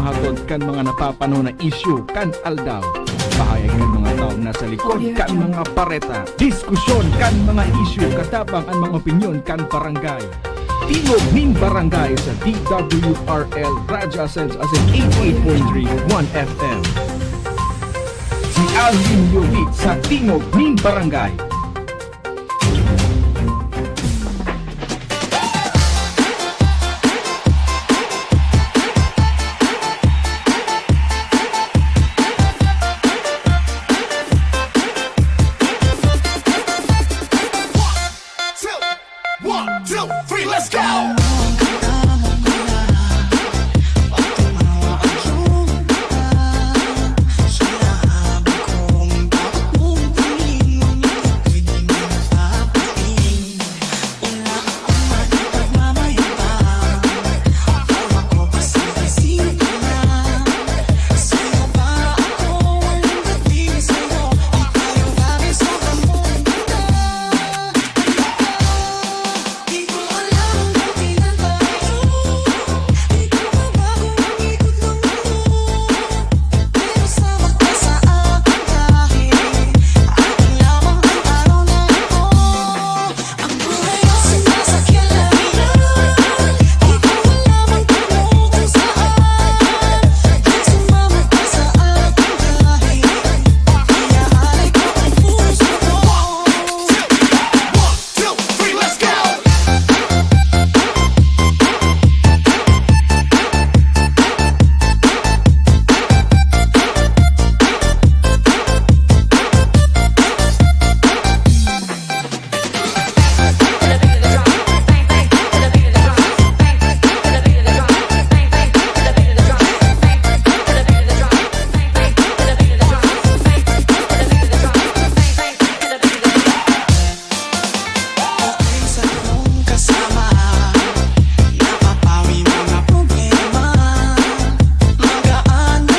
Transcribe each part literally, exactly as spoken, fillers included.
Hatod kan mga napapanahon na isyu kan aldaw. Pahayag kan mga tawo na sa likod kan mga bareta. Diskusyon kan mga isyu, katabang an mga opinyon kan barangay. Tingog nin Barangay sa D W R L Radyo Asensa Asin eighty-eight point three One F M. Si Alvin Yovit sa Tingog nin Barangay. One, two, three, let's go!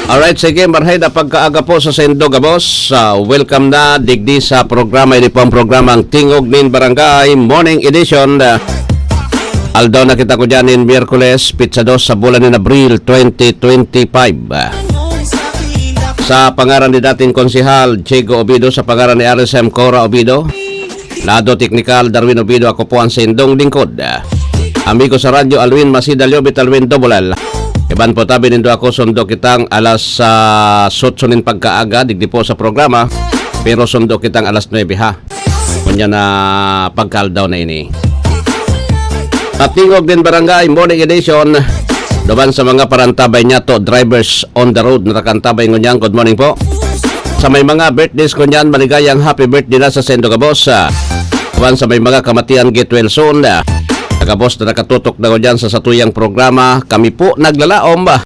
Alright, sige, marhay na pagkaaga po sa saindo gabos. Ah, welcome na digdi sa programa. Ini po ang programang Tingog nin Barangay Morning Edition. Ah, aldaw na kita ko dyan in Miyerkules, pitsa dos sa bulan nin Abril, twenty twenty-five. Ah, sa pangaran ni dating konsehal Chico Obido, sa pangaran ni R S M Cora Obido, lado teknikal, Darwin Obido, ako po ang saindong lingkod. Amigo sa radyo, Alwin Masida Liobit, Alwin Dobolal. Iban po tabi nindo ako, sundo kitang alas, ah, sotso nin pagkaaga, digdi po sa programa, pero sundo kitang alas nuebe, ha. Kunya na pagkaaldaw na ini. At Tingog nin Barangay Morning Edition, duman sa mga parantabay niya to, drivers on the road, natakantabay ngunyan, good morning po. Sa may mga birthdays ngunyan, maligayang happy birthday na sa saindo gabos. Ah, duman sa may mga kamatian, get well soon. Ah, gabos na nakatutok na ngunyan sa satuyang programa, kami po naglalaom, ah,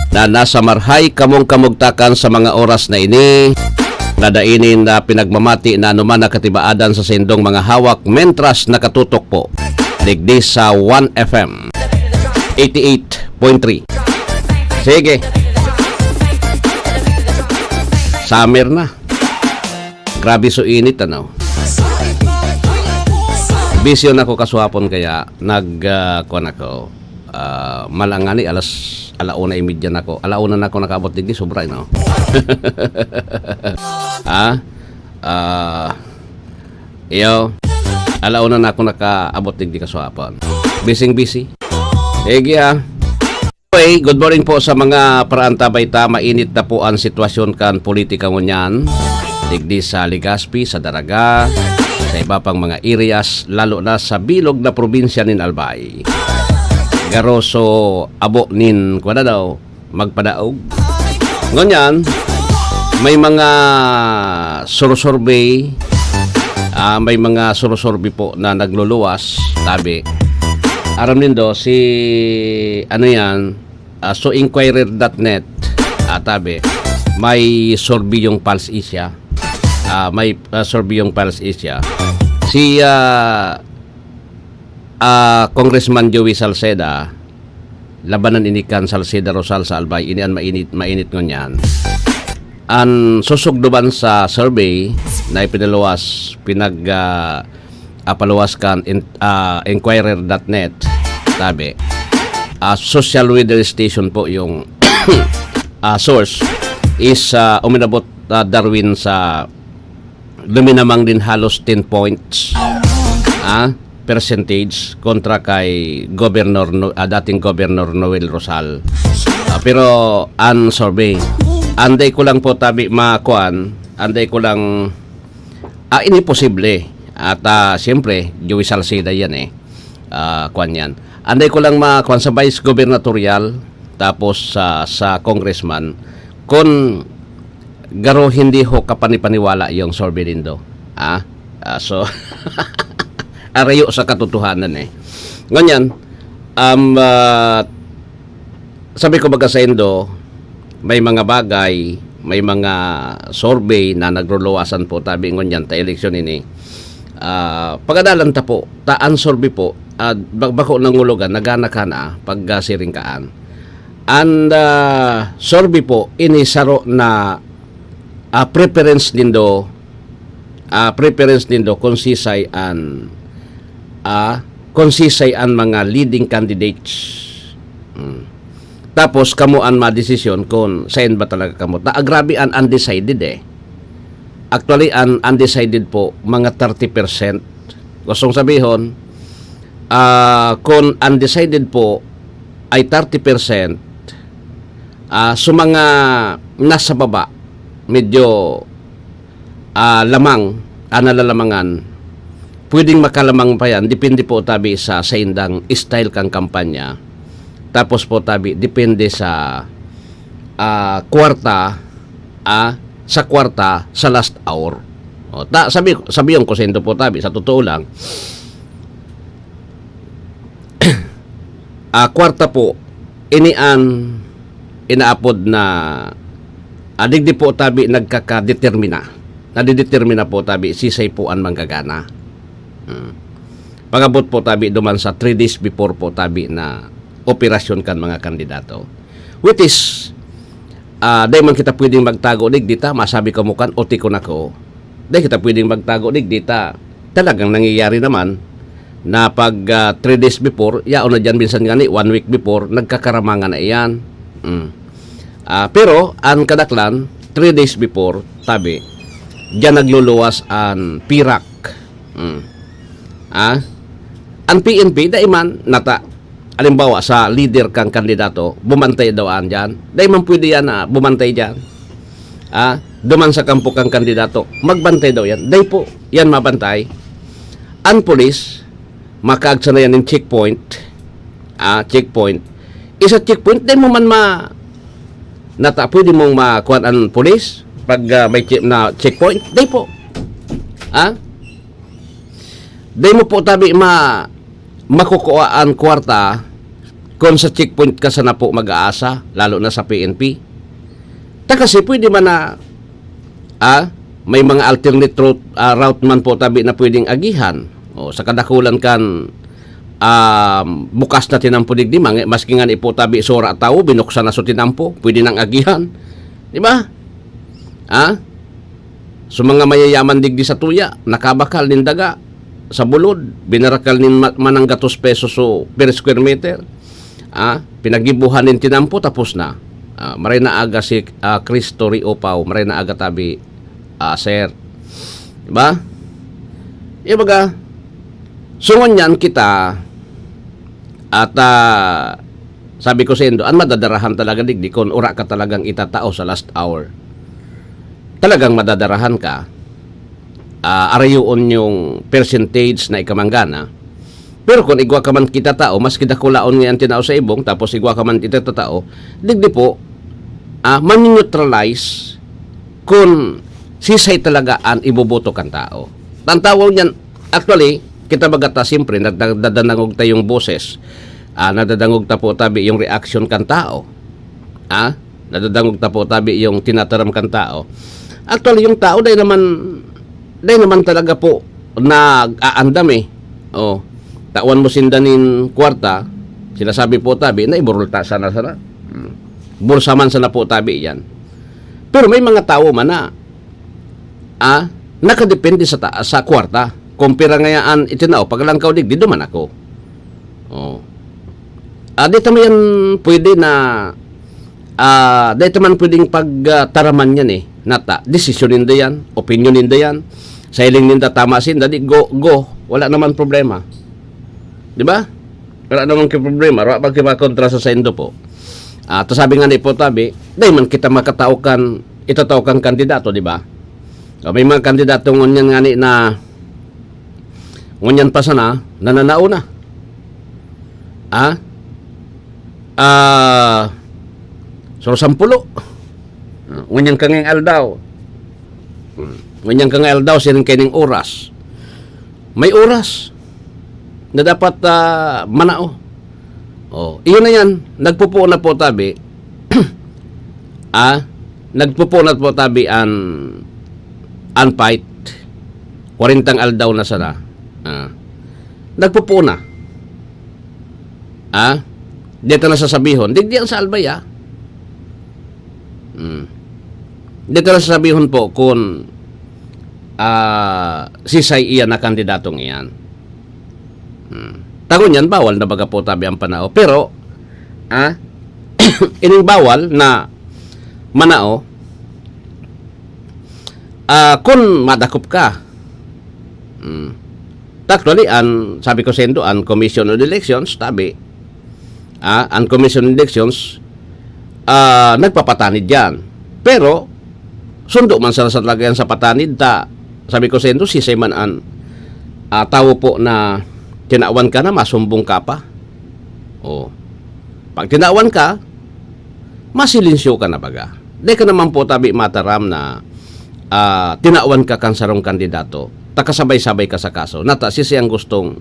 na nasa marhay kamong kamugtakan sa mga oras na ini, na dainin na pinagmamati na anuman na katibaadan sa saindong mga hawak, mentras nakatutok po digdi sa One F M eighty-eight point three. Sige. Summer na. Grabe so init, ano? Bisyo na ako kaswapon, kaya nag, ah, kuwan ako. Ah, malangani, alas, ala una y media na ako. Ala una na ako nakaabot digdi, sobra, no? Ha? Ah, iyo, ala una na ako nakaabot digdi kaswapon. Bising-busy. Sige, ah. Anyway, good morning po sa mga paraantabay ta. Mainit na po ang sitwasyon kan politika ngunyan. Digdi sa Legazpi, sa Daraga, sa iba pang mga areas, lalo na sa bilog na probinsya nin Albay. Garoso abo nin, kuwan na daw, magpadaog. Ngunyan, may mga surusurvey, ah, may mga surusurvey po na nagluluwas, tabi. Aram nindo, si, ano yan, ah, so inquirer dot net, ah, tabi, may survey yung Pulse Asia. Ah, may, ah, survey yung Pulse Asia. Si, ah, ah, Congressman Joey Salceda, labanan ini kan Salceda Rosal sa Albay, ini an mainit, mainit ngunyan. An susugduban sa survey na ipinaluwas, pinag, ah, ah, paluwas kan in-, ah, inquirer dot net, tabi, ah, social weather station po yung ah, source is, ah, uminabot, ah, Darwin, sa luminamang din halos ten points, ah, percentage kontra kay Governor No-, ah, dating Governor Noel Rosal. Ah, pero an survey, anday ko lang po tabi makuan, anday ko lang, ah, ini posible. At, ah, siyempre, Joey Salceda yan eh. Ah, kuan yan. Anday ko lang makuan sa vice gubernatorial, tapos sa, sa congressman, kun garo hindi ho kapanipaniwala yung survey nindo. Ah, ah, so, arayo sa katotohanan eh. Ngunyan, um, ah, sabi ko baga saindo, may mga bagay, may mga survey na nagluluwasan po tabi ngunyan ta eleksyon ini. Ah, pagadalan ta po, ta an survey po, ah, ba-, bako nangulugan, nagana ka na, pag, ah, siring kaan. And, ah, survey po, ini saro na, ah, preference nindo, ah, preference nindo kung sisay an, ah, kung sisay an mga leading candidates. Hmm. Tapos, kamo an madesisyon kung sain ba talaga kamo. Ta, grabe an undecided eh. Actually, an undecided po, mga thirty percent. Gustong sabihon, ah, kung undecided po ay thirty percent, ah, so mga nasa baba, medyo, ah, lamang, ah, nalalamangan, pwedeng makalamang pa yan. Depende po tabi sa saindang style kang kampanya. Tapos po tabi, depende sa, ah, kwarta, ah, sa kwarta sa last hour. O, ta, sabi, sabiyon ko saindo po tabi, sa totoo lang, ah, kwarta po, ini an inaapod na, ah, digdi po tabi nagkakadetermina. Nadidetermina po tabi sisay po an manggagana. Hmm. Pag-abot po tabi duman sa three days before po tabi na operasyon kan mga kandidato. Which is, ah, dai man kita pwedeng magtago digdi ta, masabi kamo kan, o tikon ako, dai kita pwedeng magtago digdi ta. Talagang nangyayari naman na pag, ah, three days before, yaon na diyan minsan ngani, one week before, nagkakaramangan na iyan. Mm. Ah, pero, an kadaklan, three days before, tabi, diyan nagluluwas an pirak. Mm. Ah? An P N P, dai man, nata, halimbawa, sa leader kang kandidato, bumantay daw an diyan. Dai man pwede yan na bumantay diyan. Ah? Duman sa kampo kang kandidato, magbantay daw yan. Dai po, yan mabantay. An pulis, makaagsa na yan ng checkpoint. Ah, checkpoint. Isa checkpoint, dai mo man ma-, nata, pwede mong makuan an pulis pag, ah, may che-, na checkpoint. Dai po. Ah? Dai mo po tabi ma-, makukuha an kwarta kung sa checkpoint ka sana po mag-aasa, lalo na sa P N P. Ta kasi pwede man na, ah, may mga alternate route, ah, route man po tabi na pwedeng agihan. O, sa kadakulan kan, ah, bukas na tinampo digdi, mga, maski nga ni po tabi sura tawo, binuksan na so tinampo, pwede nang agihan. Di ba? Ah? So, mga mayayaman digdi sa tuya, nakabakal nin daga sa bulod, binarakal nin ma-, manang gatos pesos so per square meter. Ah, pinagibuhan nin tinampo, tapos na. Ah, maray na aga si, ah, Cristo Rio Pao, maray na aga tabi, ah, sir. Diba? Yung baga, so ngunyan kita, at, ah, sabi ko sa indo, an madadarahan talaga digdi, kun ura ka talagang itatao sa last hour, talagang madadarahan ka. Ah, arayoon yung percentage na ikamanggana. Pero kung igwa ka man kita tao, maski dakulaon nga an tinao sa ibong, tapos igwa ka man kita tao, digdi po, ah, maneutralize kun sisay talaga an iboboto kan tao. Ang tawag niyan, actually, kita baga ta, siyempre, nagda-, nadadangog ta yung boses. Ah, nadadangog ta po tabi yung reaction kan tao. Ah? Nadadangog ta po tabi yung tinataram kan tao. Actually, yung tao, dai naman, dai naman talaga po nag-aandam eh. Oh, tawan mo sinda nin kwarta, sinasabi po tabi, na iburulta sana sana. Hmm. Bulsa man sana po tabi yan. Pero may mga tao man na, ah, nakadepende sa ta-, sa kwarta. Kung pira ngayaan itinao, paglangkaw digdi, duman ako. Oh. Ah, di tama yan pwede na, ah, dai ta man pwedeng pagtaraman yan eh. Nata, desisyon ninda yan, opinyon ninda yan. Sa hiling ninda, tama sinda, di go, go. Wala naman problema. Di ba? Wala naman ki problema. Wala pag kimakontra sa saindo po. Ah, ta sabi nga ni po tabi, dai man kita makatao kan, itatao kan kandidato, di ba? O, may mga kandidato ngunyan nga ni na, ngunyan pa sana, nananao na. Ah? Ah, so, sampulo. Ah, ngunyan ka ngayong aldaw. Hmm. Ngunyan ka ngayong aldaw, siring kaining oras. May oras na dapat, ah, manao. Oh, iyon na yan. Nagpupuo na po tabi. Ah, nagpupuo na po tabi an, an fight. Kwarentang aldaw na sana. Ah, nagpupuo na. Ah, di ta na sasabihon. Digdi ang sa Albay, ah. Hmm. Di ta na sasabihon po kung, ah, sisay iyan na kandidatong iyan. Hmm. Tangon yan, bawal na baga po tabi ang panao. Pero, ah, ining bawal na manao, ah, kung madakop ka. Hmm. Actually, an, sabi ko saindo, an Commission on Elections, tabi, ah, an Commission on Elections, ah, nagpapatanid yan. Pero, sundo man sana sa talaga yan sa patanid, ta, sabi ko saindo, sisay man an, ah, tawo po na tinawan ka na, masumbong ka pa. Oh. Pag tinawan ka, masilinsyo ka na baga. Di ka naman po tabi mataram na, ah, tinawan ka kan sarong kandidato. Takasabay-sabay ka sa kaso. Nata, sisay ang gustong,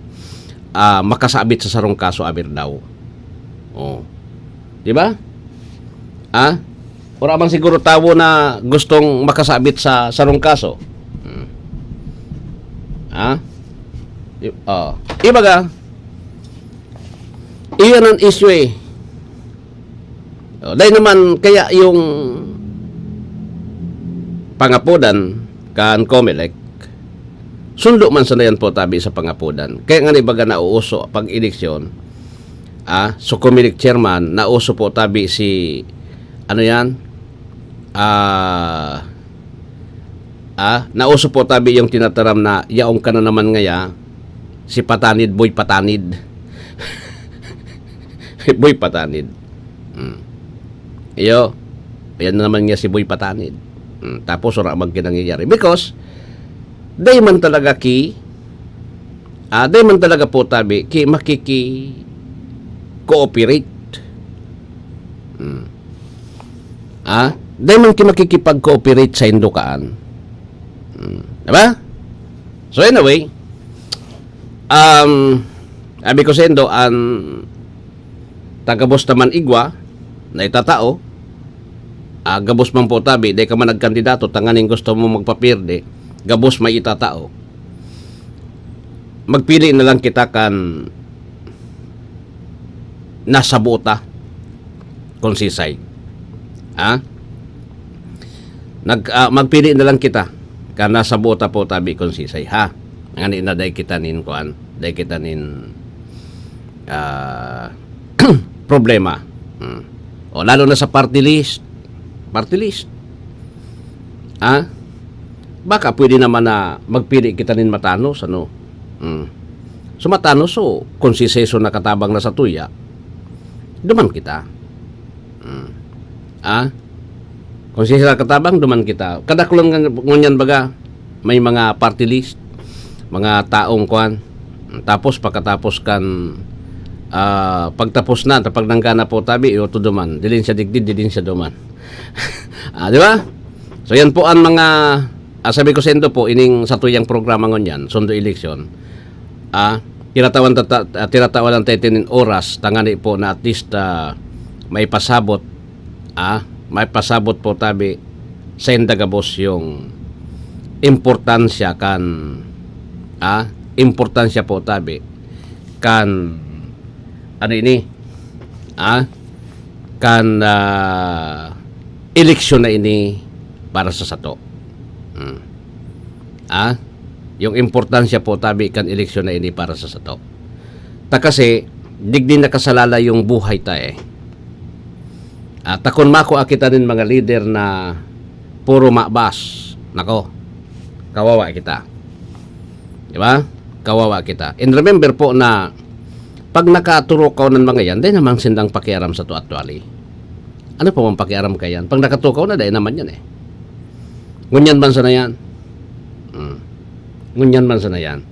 ah, makasabit sa sarong kaso, aber daw. Oh. Di ba? Ah? Wala man siguro tawo na gustong makasabit sa sarong kaso. Hmm. Ah? I-, oh. Ibaga, iyan ang issue eh. Oh, dahil naman, kaya yung pangapodan kan Comelec, sundo man sana yan po tabi sa pangapodan. Kaya nga, ibaga, nauuso pag eleksyon, ah, so Comelec chairman, nauso po tabi si, ano yan? Ah, ah, nauso po tabi yung tinataram na yaong ka na naman ngaya, si Patanid, Boy Patanid. Boy Patanid. Hmm. Iyo, ayan na naman nga si Boy Patanid. Hmm. Tapos, wala man kinangyayari. Because, dai man talaga ki, ah, dai man talaga po tabi, ki makiki-cooperate. Hmm. Ah, dai man ki makikipag-cooperate sa indukaan. Hmm. Diba? So anyway, um, sabi ko saindo, an tagabos naman igwa na itatao, ah, gabos man po tabi, dai ka man nagkandidato, tanganing gusto mo magpapirde, gabos may itatao. Magpili na lang kita kan nasa bota kung sisay. Ha? Nag-, ah, magpili na lang kita kan nasa bota po tabi kung sisay, ha? Ngani na dai kita nin kuan, dai kita nin, ah, problema. Hmm. O, lalo na sa party list. Party list. Ha? Baka pwede naman na magpili kita nin matanos, ano? Hmm. So, matanos, so, kung si Seso nakatabang na sa tuya, duman kita. Hmm. Ha? Kung si Seso nakatabang, duman kita. Kadaklan nga, ngunyan baga, may mga party list, mga taong kwan. Tapos, pagkatapos kan, ah, pagtapos na, tapag nanggana po tabi, iyo to duman. Dilin siya digdi, dilin siya duman. Ah, di ba? So, yan po ang mga, ah, sabi ko saindo po, ining satuyang programa ngunyan, Sundo Eleksyon. Ah, tinatawan ta, ta, ah, tinatawan lang tayo tinin oras, tangani po na at least, ah, maipasabot, ah, maipasabot po tabi, sainda gabos yung importansya kan, ah, importansya po tabi, kan, ano ini? Ah, kan, ah, eleksyon na ini para sa sato. Hmm. Ah, yung importansya po tabi kan eleksyon na ini para sa sato. Ta kasi, digdi nakasalalay yung buhay ta eh. At takon makua kita nin mga lider na puro mabas. Nako, kawawa kita. Di ba? Kawawa kita. And remember po na pag nakaturukaw ng mga yan, dai naman sindang pakiaram sa to actually. Ano pa mang pakiaram ka yan? Pag nakatukaw na, dai naman yan eh. Ngunyan man sana yan. Hmm. Ngunyan man sana yan.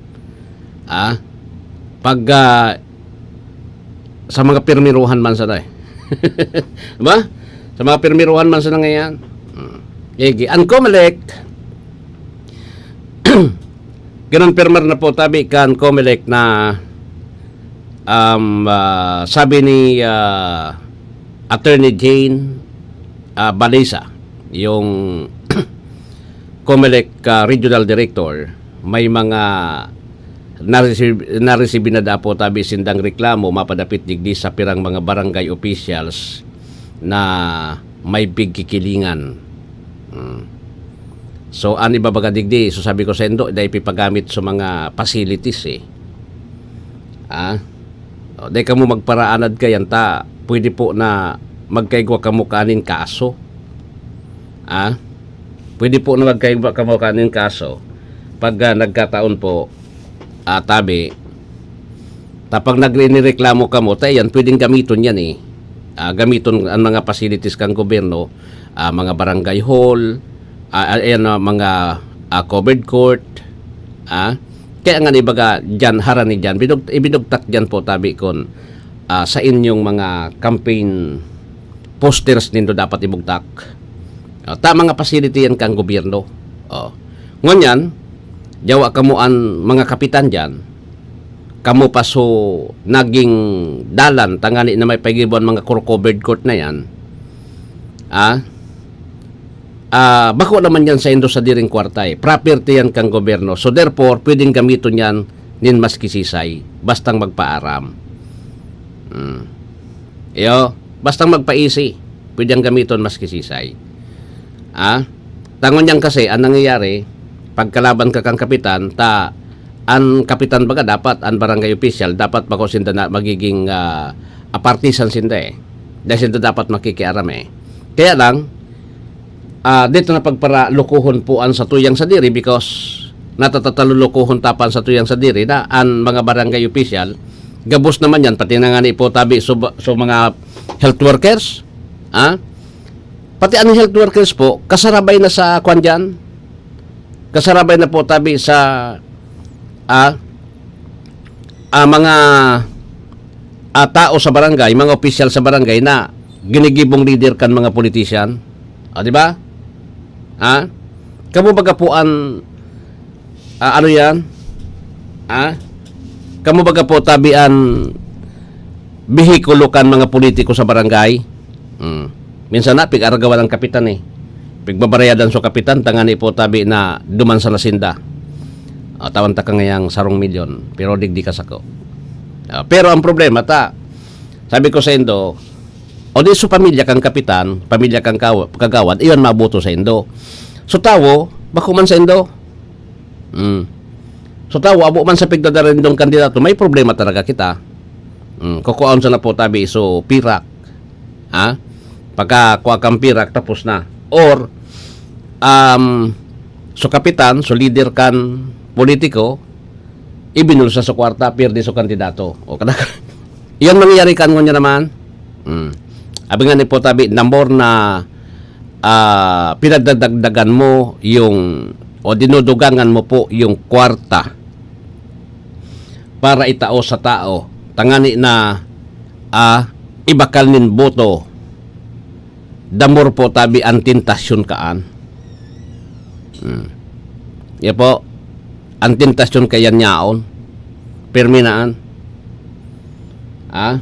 Ah? Pag ah, sa mga pirmiruhan man sana eh. Diba? Sa mga pirmiruhan man sana ngayon. Hmm. Igi, ang Comelec, kinonfirmar na po tabi kan Comelec na um, ah, sabi ni ah, Attorney Jane ah, Balisa, yung Comelec ah, Regional Director, may mga nareceive, nareceive na dapo tabi sindang reklamo mapadapit digdi sa pirang mga barangay officials na may pigkikilingan. Hmm. So, an ibabaga digdi, so sabi ko sa indo, dai pipagamit sa mga facilities eh. Ah? O, dai kamo magparaanad kayan ta, pwede po na magkaigwa kamo kanin kaso. Ah? Pwede po na magkaigwa kamo kanin kaso pag ah, nagkataon po, ah, tabi, tapag nagre-, nireklamo kamo, ta yan, pwedeng gamiton yan eh. Ah, gamiton ang mga facilities kang gobyerno, ah, mga barangay hall, ah, ah, ayan, ah, mga ah, covered court, ah, kaya nga ibaga dyan, harani dyan, binug-, ibinugtak dyan po, tabi kon ah, sa inyong mga campaign posters nindo dapat ibugtak. Ah, ta mga facility yan kang gobyerno. Oh. Ngunyan, yawa kamo an mga kapitan dyan, kamo pa so naging dalan tangani na may pagibon mga cor-, covered court na yan. Ah? Ah, bako naman yan sa indo sa diring kwarta eh. Property yan kang gobyerno. So therefore, pwedeng gamiton yan nin maski sisay, bastang magpaaram. Hmm. Iyo, bastang magpaisi, pwede ang gamiton maski sisay. Ah? Tangon niyan kasi, ang nangyayari, pagkalaban ka kang kapitan, ta, ang kapitan baga dapat, ang barangay official, dapat bako sinda na magiging ah, ah, partisan sinda eh. Dahil sinda dapat makikiaram eh. Kaya lang, ah, dito na pagparalukuhon po ang satuyang sadiri because natatatalokohon tapan satuyang sadiri na ang mga barangay official, gabos naman yan, pati na nga ni po tabi so, so mga health workers, ah? Pati ang health workers po, kasarabay na sa kwan dyan, kasarabay na po tabi sa ah, ah, mga ah, tao sa barangay, mga opisyal sa barangay na ginigibong leader kan mga politician. Ah, di ba? Ha? Kamo baga po an ah, ano yan? Ha? Kamo baga po tabi an behikulo kan mga politiko sa barangay? Hmm. Minsan na, pig-aragawan ang kapitan eh. Pigbabarayadan sa kapitan, tangani po tabi na duman sa nasinda. Ah, tawan ta ka ngayang sarong milyon, pero digdi ka sako. Ah, pero ang problema ta, sabi ko sa indo, o di so pamilya kang kapitan, pamilya kang kawa-, kagawad, iyon mabuto sa indo. So tawo, bako man sa indo. Mm. So tawo, abo man sa pigdadara nindong kandidato, may problema talaga kita. Mm. Kukuhaon sa na po tabi, so pirak. Ha? Pagka kuha kang pirak, tapos na. Or, um, so kapitan, so leader kan politiko, ibinulsa sa kwarta, pirdi sa kandidato. O kada, iyan mangyayari kan ngunyan naman. Hmm. Abi nga ni po tabi, the more na ah, pinagdadagdagan mo yung, o dinudugangan mo po yung kwarta para itao sa tao, tangani na ah, ibakal nin boto, the more po tabi ang tentasyon kaan. Hmm. Yan po, ang tentasyon kayan yaon. Pirmi na an. Ah?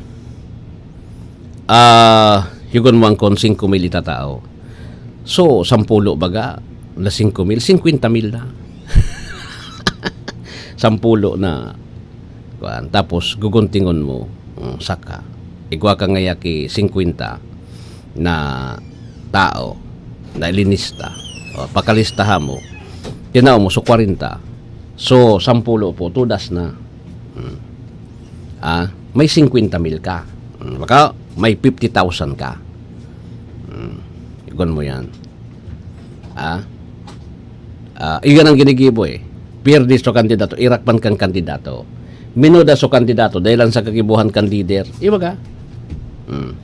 Ah, yugon mo ang kon singko mil itatao. So, sampulo baga na singko mil, singkwenta mil na. Sampulo na, kuwan. Tapos, guguntingon mo, mm, saka. Igwa ka ngaya ki singkwenta na tao na ilinista. O, pakalistahan mo. Tinao mo, so kwarenta. So, sampulo po, tudas na. Hmm. Ah, may singkwenta mil ka. Hmm, baka may fifty thousand ka. Kon mo yan. Ah? Ah, iyan ang ginigibo eh. Pierde so kandidato, irakpan kan kandidato. Minuda so kandidato, dahil lang sa kagibuhan kan lider. Ibaga? Hmm.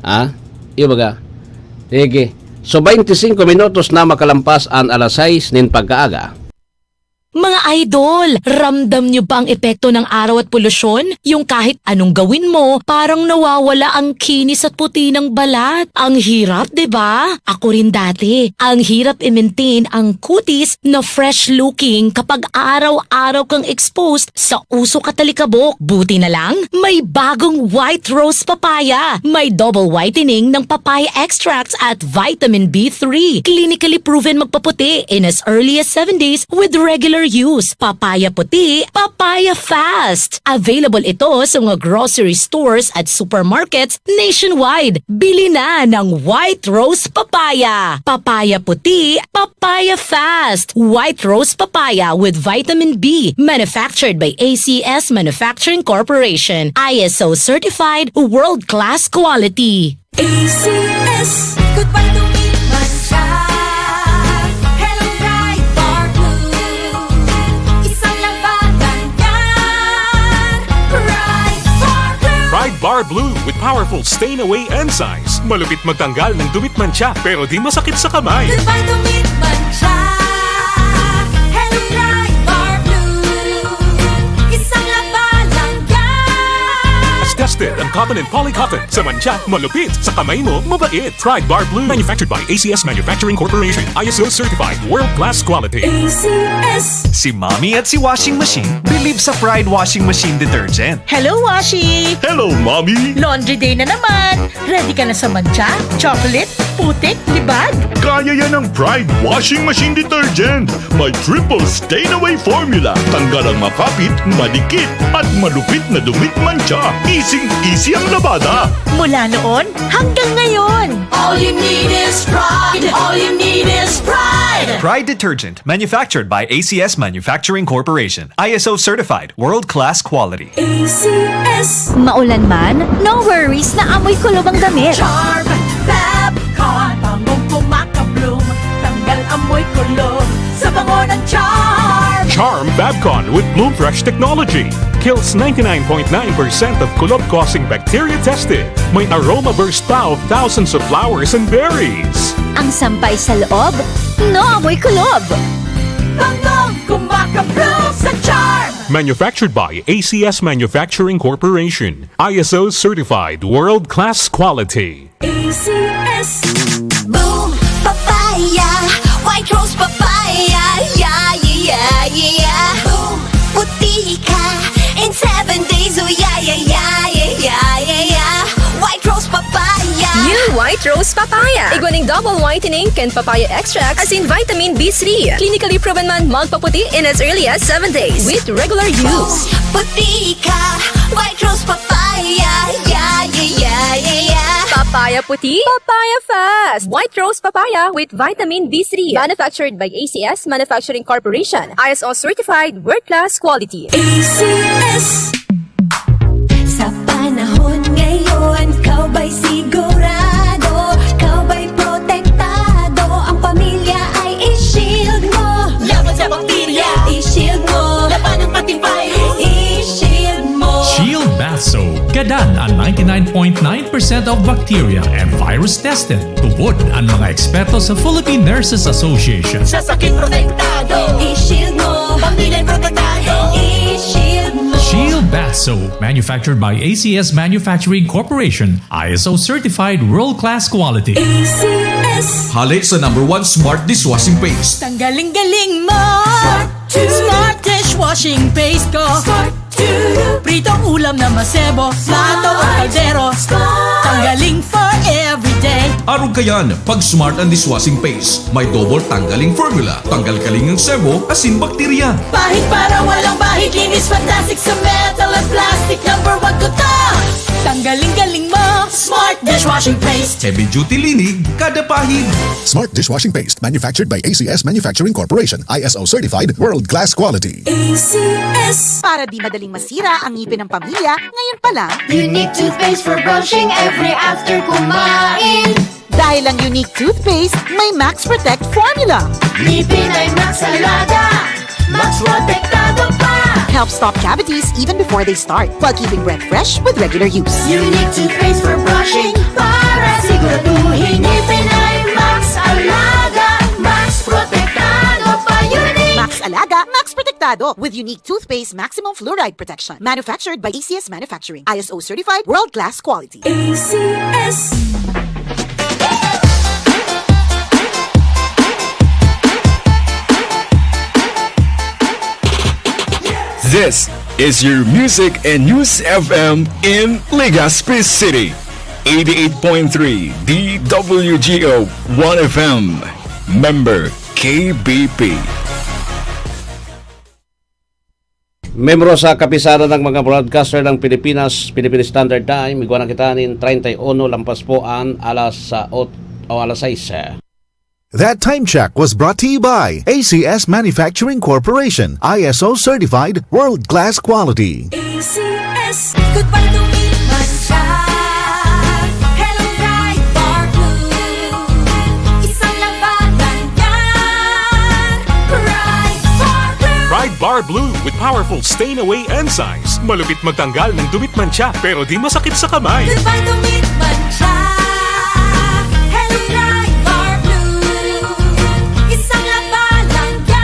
Ah? Ibaga? Sige. So, twenty-cinco minutos na makalampas an alas sais nin pagkaaga. Mga idol, ramdam nyo ba ang epekto ng araw at polusyon? Yung kahit anong gawin mo, parang nawawala ang kinis at puti ng balat. Ang hirap, di ba? Ako rin dati. Ang hirap i-maintain ang kutis na fresh looking kapag araw-araw kang exposed sa usok at alikabok. Buti na lang, may bagong White Rose Papaya. May double whitening ng papaya extracts at vitamin B three. Clinically proven magpaputi in as early as seven days with regular use. Papaya puti, papaya fast. Available ito sa mga grocery stores at supermarkets nationwide. Bili na ng White Rose Papaya. Papaya puti, papaya fast. White Rose Papaya with vitamin B. Manufactured by A C S Manufacturing Corporation. I S O certified, world-class quality. A C S. Goodbye to me, mancha. Hello, Pride Bar Blue. Isang labanan yan. Pride Bar Blue. Pride Bar Blue with powerful stain away enzymes. Malupit magtanggal ng dumi't mancha, pero di masakit sa kamay. Goodbye to me, mancha. Hello, Pride Bar Blue. Isang labanan yan. Tested ang cotton and polycotton. Sa mancha, malupit. Sa kamay mo, mabait. Pride Bar Blue. Manufactured by A C S Manufacturing Corporation. I S O certified. World class quality. A C S. Si Mommy at si Washing Machine believe sa Pride Washing Machine Detergent. Hello, Washi! Hello, Mommy! Laundry day na naman! Ready ka na sa mancha, chocolate, putik, libag? Kaya yan ng Pride Washing Machine Detergent. May triple stain away formula. Tanggal ang makapit, madikit, at malupit na dumi't mancha. Easing-easy ang labada. Mula noon hanggang ngayon. All you need is Pride. All you need is Pride. Pride Detergent, manufactured by A C S Manufacturing Corporation. I S O certified, world-class quality. A C S. Maulan man, no worries na amoy kulob ang damit. Charm Fabcon, bangong kumakabloom, tanggal amoy kulob sa bango ng Charm. Charm Fabcon with Bloom Fresh technology kills ninety-nine point nine percent of kulob-causing bacteria tested. May aroma burst pa of thousands of flowers and berries. Ang sampay sa loob, no amoy kulob. Bangong kumakabloom sa Charm. Manufactured by A C S Manufacturing Corporation. I S O certified world-class quality. A C S. Boom Papaya, White Rose Papaya, yeah, yeah, yeah, yeah. Boom, puti ka in seven days, oh yeah, yeah, yeah, yeah, yeah, yeah, yeah. White Rose Papaya. New White Rose Papaya. Igwa ning double whitening kan papaya extract asin vitamin B three. Clinically proven man magpaputi in as early as seven days with regular use. Boom, puti ka, White Rose Papaya, yeah, yeah, yeah, yeah, yeah. Papaya puti, papaya fast. White Rose Papaya with vitamin B three. Manufactured by A C S Manufacturing Corporation. I S O certified, world-class quality. A C S. Sa panahon ngayon, ikaw ba'y sigurado? Ikaw ba'y protektado? Ang pamilya ay i-shield mo. Laban sa bakterya, i-shield mo. Laban ng pating virus, i-shield mo. Shield Bath Soap. Gadan an ninety-nine point nine percent of bacteria and virus tested. Tubod an mga eksperto sa Philippine Nurses Association. Sa sakit protektado, i-shield mo. Pamilya protektado, i-shield mo. Shield Bath Soap, manufactured by A C S Manufacturing Corporation, I S O certified world-class quality. A C S. Hale sa number one smart dishwashing paste. Tanggaling-galing mo! Smart dishwashing paste ko. Pritong ulam na masebo, plato o kaldero. Tanggaling for everyday. Arog kayan, pag Smart an dishwashing paste, may double tanggaling formula. Tanggal kaling ang sebo, asin bakterya. Pahid para walang bahid, linis fantastic sa metal at plastic. Number one ko to. Tanggaling-galing mo, Smart dishwashing paste. Heavy duty linig, kada pahid. Smart dishwashing paste, manufactured by A C S Manufacturing Corporation, I S O certified, world class quality. A C S. Para di madaling masira ang ngipin ng pamilya, ngayon pa lang. Unique toothpaste for brushing every after kumain. Dahil ang Unique Toothpaste may Max Protect Formula. Ngipin ay Max Alaga, Max Protektado pa. Helps stop cavities even before they start, while keeping breath fresh with regular use. Unique Toothpaste for brushing para siguraduhin ngipin ay Max Alaga, Max Protektado pa. Unique! Max Alaga, Max Protektado with Unique Toothpaste Maximum Fluoride Protection. Manufactured by A C S Manufacturing. I S O certified, world-class quality. A C S. This is your music and news F M in Legazpi City. Eighty-eight point three D W G O One F M. Member K B P. Membro sa Kapisanan ng mga Broadcaster ng Pilipinas, Philippine Standard Time, igwa na kita nin treinta y uno lampas po an alas sa ot-, o alas sais. That time check was brought to you by A C S Manufacturing Corporation, I S O certified, world class quality. A C S. Goodbye to me, mancha. Hello, Pride Bar Blue. Isang labanan yan. Pride Bar Blue. Pride Bar Blue with powerful stain away enzymes. Malupit magtanggal ng dumi at mancha pero di masakit sa kamay. Goodbye to me, mancha. Hello, Pride Bar Blue. Isang labanan yan.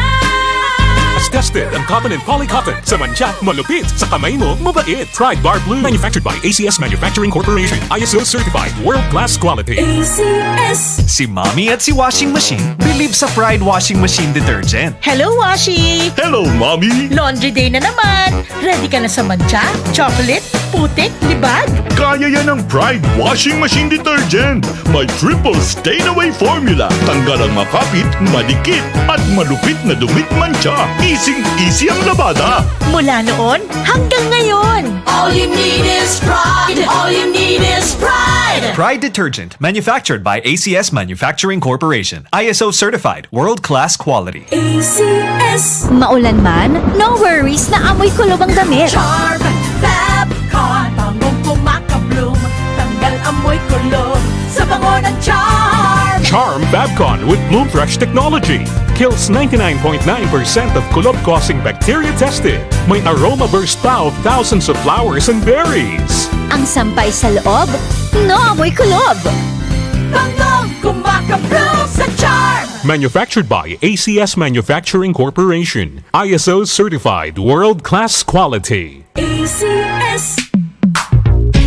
Tested ang cotton and polycotton. Sa mancha, malupit. Sa kamay mo, mabait. Pride Bar Blue. Manufactured by A C S Manufacturing Corporation. I S O certified. World class quality. A C S. Si Mommy at si Washing Machine believe sa Pride Washing Machine Detergent. Hello, Washi! Hello, Mommy! Laundry day na naman! Ready ka na sa mancha, chocolate, putik, libag? Kaya yan ng Pride Washing Machine Detergent. May triple stain away formula. Tanggal ang makapit, madikit, at malupit na dumi at mancha. Easy-easy ang labada. Mula noon hanggang ngayon! All you need is Pride. All you need is Pride. Pride Detergent, manufactured by A C S Manufacturing Corporation. I S O certified, world-class quality. A C S. Maulan man, no worries na amoy kulob ang damit. Charm Fab Con. Bangong kumakabloom. Tanggal amoy kulob sa bango ng Charm. Charm Fab Con with Bloom Fresh technology kills ninety-nine point nine percent of kulob-causing bacteria tested. May aroma burst pa of thousands of flowers and berries. Ang sampay sa loob, no amoy kulob. Bangong kumakabloom sa Charm. Manufactured by A C S Manufacturing Corporation. I S O certified world-class quality. A C S.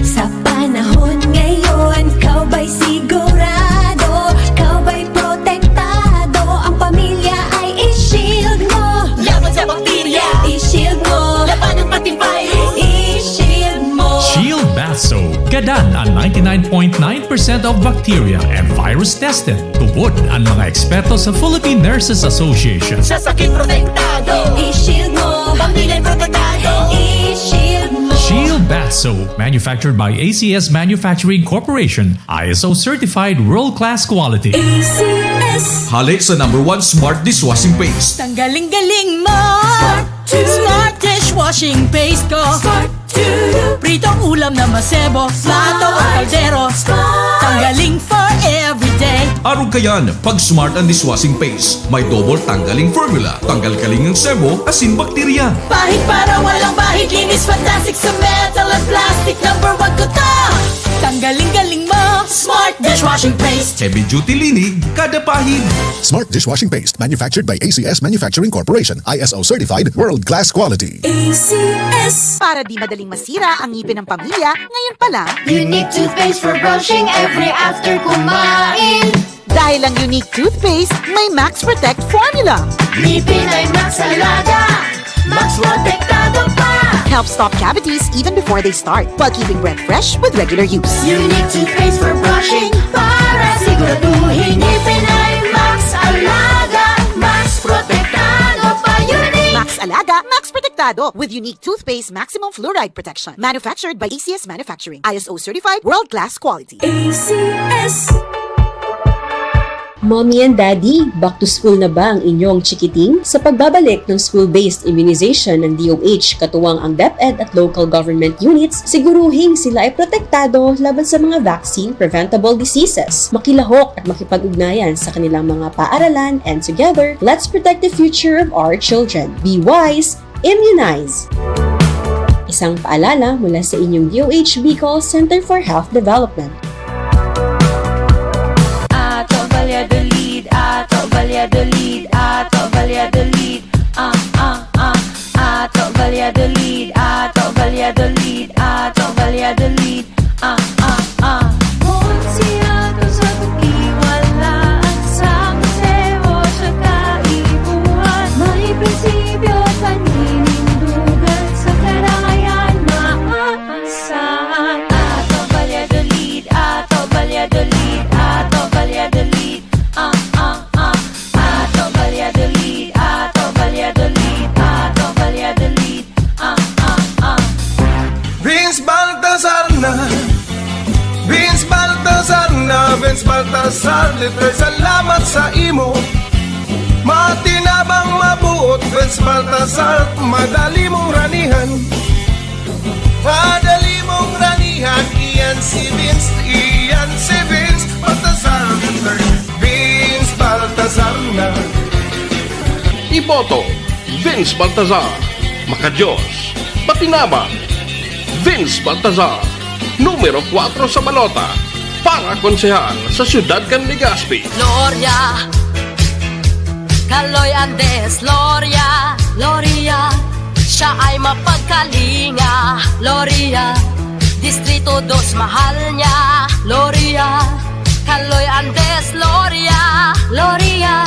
Sa panahon ngayon, ikaw ba'y sigurado? Ikaw ba'y protektado? Ang pamilya ay i-shield mo. Laban sa bakterya, i-shield mo. Laban ng pati virus, i-shield mo. Shield Bath Soap. Gadan ang ninety-nine point nine percent of bacteria and virus tested. Tubod ang mga eksperto sa Philippine Nurses Association. Sa sakit protektado, i-shield mo. Pamilya protektado, i-shield mo. Shield Bath Soap, manufactured by A C S Manufacturing Corporation, I S O certified world-class quality. A C S. Hali sa number one smart dishwashing paste. Tanggaling-galing mo! Smart dishwashing paste ko! Smart to you. Pritong ulam na masebo, plato o kaldero. Tanggaling for everyday. Arog kayan, pag smart ang dishwashing paste. May double tanggaling formula. Tanggal kaling ang sebo, asin bakterya. Pahid para walang bahid, linis fantastic sa metal at plastic. Number one ko to. Tanggaling-galing mo! Smart dishwashing paste. Heavy duty linig, kada pahid. Smart dishwashing paste manufactured by A C S Manufacturing Corporation, I S O certified, world class quality. A C S. Para di madaling masira ang ngipin ng pamilya, ngayon pa lang, Unique toothpaste for brushing every after kumain. Dahil ang Unique Toothpaste may Max Protect Formula. Ngipin ay Max Alaga. Max Protektado pa. Helps stop cavities even before they start, while keeping breath fresh with regular use. Unique toothpaste for brushing para siguraduhin ngipin ay Max Alaga. Max Protektado pa. Unique. Max Alaga, Max Protektado with Unique Toothpaste Maximum Fluoride Protection. Manufactured by A C S Manufacturing. I S O certified, world-class quality. A C S. Mommy and Daddy, back to school na ba ang inyong chikiting? Sa pagbabalik ng school-based immunization ng D O H, katuwang ang DepEd at local government units, siguruhing sila ay protektado laban sa mga vaccine-preventable diseases. Makilahok at makipag-ugnayan sa kanilang mga paaralan, and together, let's protect the future of our children. Be wise, immunize! Isang paalala mula sa inyong D O H Bicol Center for Health Development. Ato Valladolid, ato Valladolid, ato Valladolid, ah, ah, ah. Ato Valladolid, ato Valladolid, ato Valladolid, ah, ah, ah. Kun siya to sa pagkiwalaan sa museo siya kaipuhan. May prinsipyo, paninindugan sa karayan, maaasahan. Ato Valladolid, ato Valladolid, ato Valladolid, ah, ah, ah. Ato Valladolid, ato Valladolid, ato Valladolid, ah, ah, ah. Vince Baltazar na, Vince Baltazar na, Vince Baltazar, lito'y salamat sa imo. Matinabang mabuot, Vince Baltazar, madali mong ranihan. Madali mong ranihan, iyan si Vince, iyan si Vince Baltazar. Vince Baltazar na. Iboto, Vince Baltazar. Makadiyos, matinabang, Vince Baltazar. Numero kwatro sa balota para konsehal sa siyudad kan Legazpi. Gloria, Kaloy Andes, Gloria, Gloria. Siya ay mapagkalinga, Gloria. Distrito dos, mahal niya, Gloria. Kaloy Andes, Gloria, Gloria.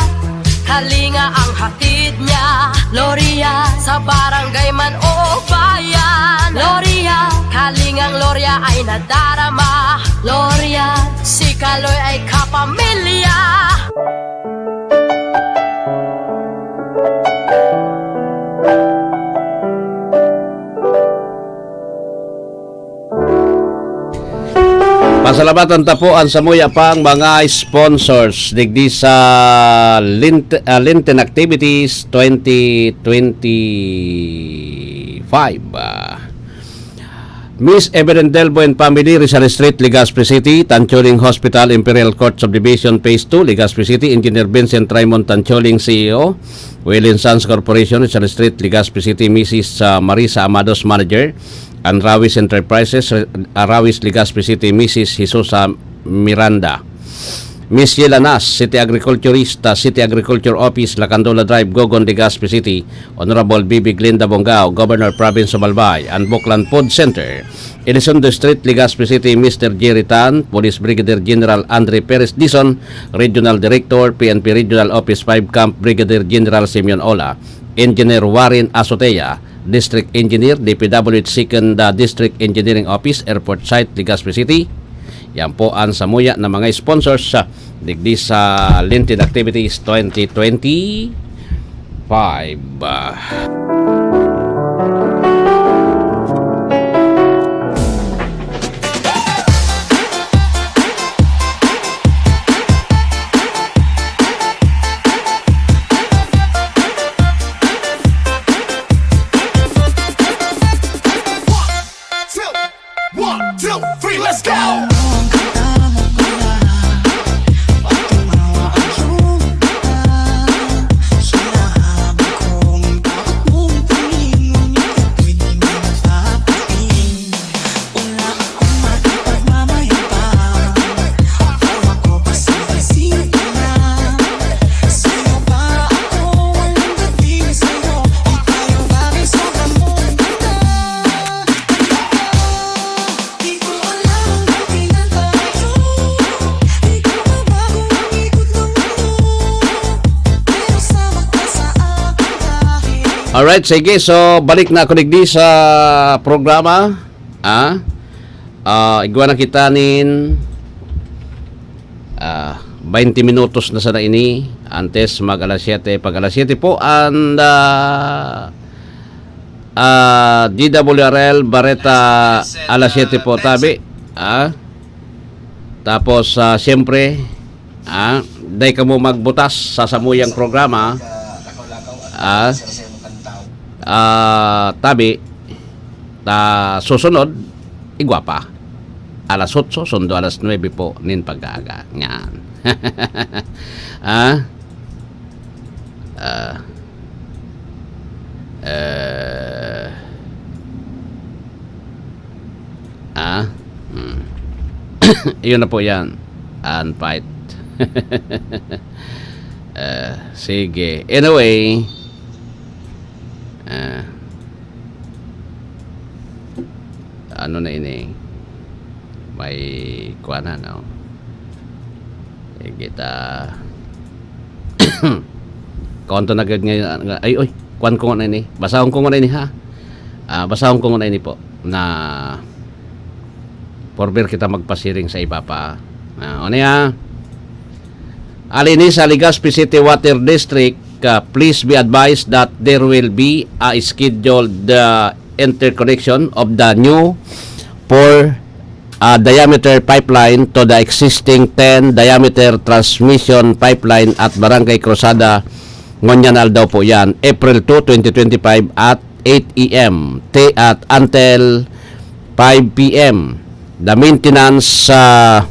Kalinga ang hatid niya, Gloria. Sa barangay man o bayan, Gloria. Kalingang Gloria ay nadarama, Gloria. Si Kaloy ay kapamilya. Pasalamatan ta po an samuya pang mga sponsors digdi sa Lint-, ah, Lenten Activities twenty twenty-five. Ah, Miss Evelyn Delbo and family, Rizal Street, Legazpi City, Tancholing Hospital, Imperial Court Subdivision, Phase two, Legazpi City, Engineer Vincent Raymond Tancholing, C E O, Will and Sons Corporation, Rizal Street, Legazpi City, Missus ah, Marisa Amados, Manager, Anrawis Enterprises, Re-, Arawis, Legazpi City, Missus Jesusa Miranda. Miss Sheila Nas, City Agriculturista, City Agriculture Office, Lacandola Drive, Gogon, Legazpi City, Honorable Bibi Glinda Bongao, Governor Province of Albay, and Buklan Food Center, Elizondo Street, Legazpi City, Mister Jerry Tan, Police Brigadier General Andre Perez Dizon, Regional Director, P N P Regional Office five Camp Brigadier General Simeon Ola, Engineer Warren Azotea, District Engineer, D P W H Second, uh, District Engineering Office, Airport Site, Legazpi City. Yan po ang samuya na mga sponsors, uh, digdi sa Lenten Activities twenty twenty-five. One, two, three, let's go! Alright, sige. So, balik na ako digdi sa programa. Ah, ah, igwa na kita nin, ah, baynte minutos na sana ini antes mag alas siyete. Pag alas siyete po, and, ah, ah, D W R L Bareta, alas siyete po, tabi. Ah, tapos, ah, siyempre, ah, Dai kamo magbutas sa samuyang programa. Ah, ah, tabi, ta susunod, igwa pa. Alas otso, sundo alas nuebe po nin pag-aaga. Nyan. Ah? Ah. Eh. Ah? Hmm. Iyon na po yan. Unfight. Eh, sige. Anyway, ah, ano na ini? May kuha na, no? Eh, kita. Kaunto na gud ngayon, ah, ay, oy, kuwan ko na ini. Basahon ko na ini, ha? Ah, basahon ko na ini po, na for bear kita magpasiring sa iba pa. Ah, ano ya? Alini sa Legazpi City Water District, ah, please be advised that there will be a scheduled, ah, interconnection of the new four, ah, diameter pipeline to the existing ten diameter transmission pipeline at Barangay Cruzada. Ngunyan aldaw po yan, April two, twenty twenty-five at eight A M, t-, at until five P M. The maintenance, ah,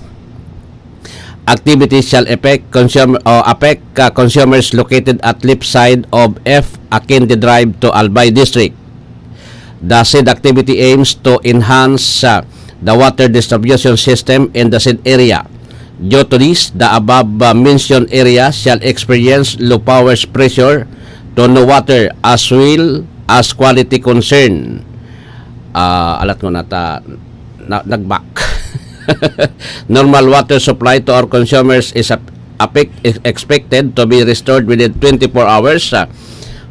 activity shall affect consumer, o affect, ah, consumers located at left side of F Akinde Drive to Albay District. The said activity aims to enhance, ah, the water distribution system in the said area. Due to this, the above, ah, mentioned area shall experience low powers pressure to no water as well as quality concern. Ah, alat ko na ta, na, nagbak. Normal water supply to our consumers is ap-, apec-, is expected to be restored within twenty-four hours, ah,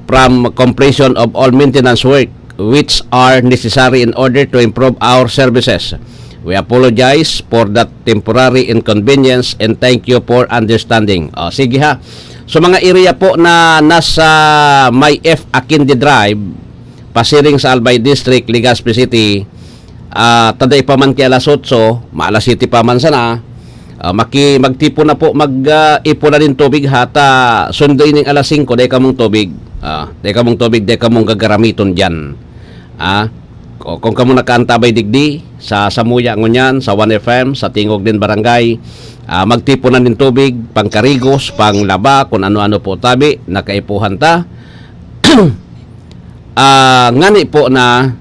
from completion of all maintenance work which are necessary in order to improve our services. We apologize for that temporary inconvenience and thank you for understanding. O, sige ha. So, mga area po na nasa may F Akinde Drive, pasiring sa Albay District, Legazpi City, ah, ta dai pa man ki alas otso, ma-alas siyete pa man sana, ah, maki-, magtipon na po, mag, ah, ipon na nin tubig ha, ta sundo ining alas singko, dai kamong tubig. Ah, dai kamong tubig, dai kamong gagaramiton diyan. Ah, ko-, kung kamo nakaantabay digdi sa samuya ngunyan, sa One F M, sa tingog nin barangay, ah, magtipon na nin tubig, pangkarigos, panglaba, kun ano-ano po tabi, nakaipuhan ta. Ah, ngani po na,